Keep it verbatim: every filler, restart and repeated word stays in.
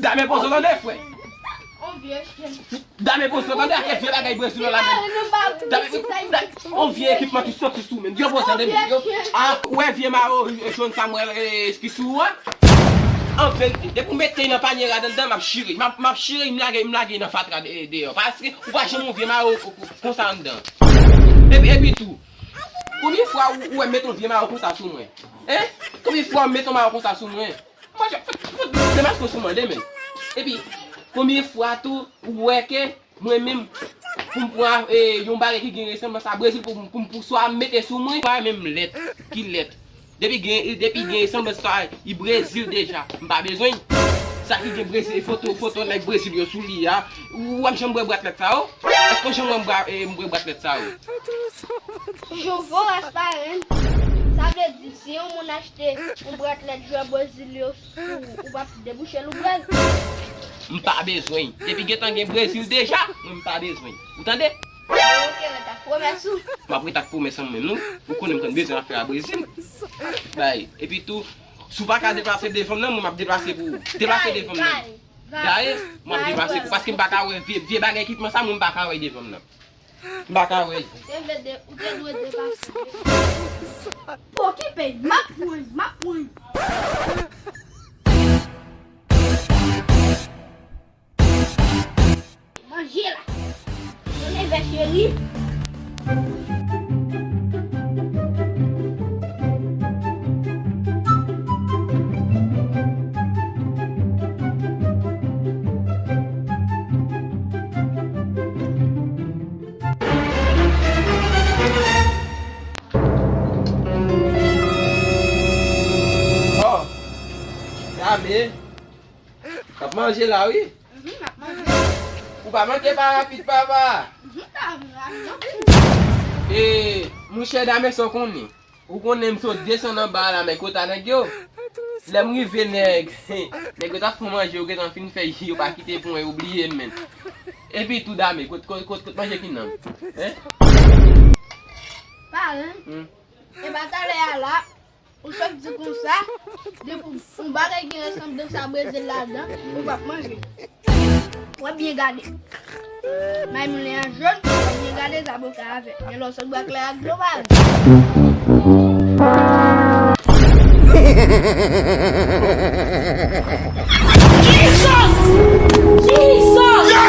Dame pozo tande, frè. On vye chen. Dame pozo tande, ak vye bagay Brezil la menm. Dame, on vye ekipman ki soti sou men. Yo pozo tande, yo. Ah, ou wè vye mayo jòn sa m wè, eh, ki sou ou a? An verite, depi w mete nan panye rad anndan, m ap chire. M ap, m ap chire, m lage, m lage nan fatra de-, deyò. Paske ou pa janm yon vye mayo ko-, ko-, konsa anndan. Epi, epi tou, konbyen fwa ou, ou wè m mete yon vye mayo konsa sou mwen? Hein? Konbyen fwa m mete yon mayo konsa sou mwen? Mwen, jan, demaske sou mwen, demen. Epi, konbyen fwa tou ou wè ke mwen menm, pou m pran, eh, yon bagay ki gen resanblans a Brezil, pou m, pou m, pou swa m mete sou mwen, pa menm lèt, ki lèt. Depi gen, depi gen resanblans sa, i Brezil deja, m pa bezwen. Sa ki gen Brezil, foto, foto nèg Brezil yo sou li a. Ou wè m janm bwè bwat lèt sa yo? Èske w janm wè m bwè, eh, m bwè bwat lèt sa yo? Jouvou Rasparenn, sa vle di si yon moun achte yon bwat lèt jwè Brezil yo, ou, ou p ap debouche l, ou bwè l? M pa bezwen. Depi gentan gen Brezil deja, mwen m pa bezwen. Ou tande? Ok, ret ak pwomès ou. M ap ret ak pwomès an mwen menm, non. Ou konnen m konn bezwen afè a Brezil. Bay, epi tou, si w pa ka deplase devan m nan, mwen m ap deplase pou ou. Deplase devan m nan. Gaye, mwen ap deplase pou, paske m pa ka wè vye, vye bagay ekipman sa, mwen m pa ka wè devan m nan. M pa ka wè. Se vre de, ou te dwe depase. Pokipe, m ap pran, m ap pran. Manje la. Manje vè cheri. Oh, Dame. W ap manje la, wi. Mhm, m ap manje. Ou pa manke pa rapid, papa. Mhm, pa rapid, non. E, monchè Dame, sa w konnen. Ou konnen m sot desann anba la, men kota nèg yo. Lè m rive, nèg, nèg yo t ap fè manje, yo gentan fin fè, yo pa kite pou mwen, yo bliye m menm. Epi tou, Dame, kot, kot, kot, kot manje ki nan? Hein? Parenn. Hmm. E pa talè a la, ou sot di konsa, depi yon bagay gen resanblans a Brezil ladan, ou p ap manje. W ap byen gade. Maymoun li an jòn, w ap byen gade zaboka avè l. Men lè w sot bwè klè ak dlo, pa vre. Jesus!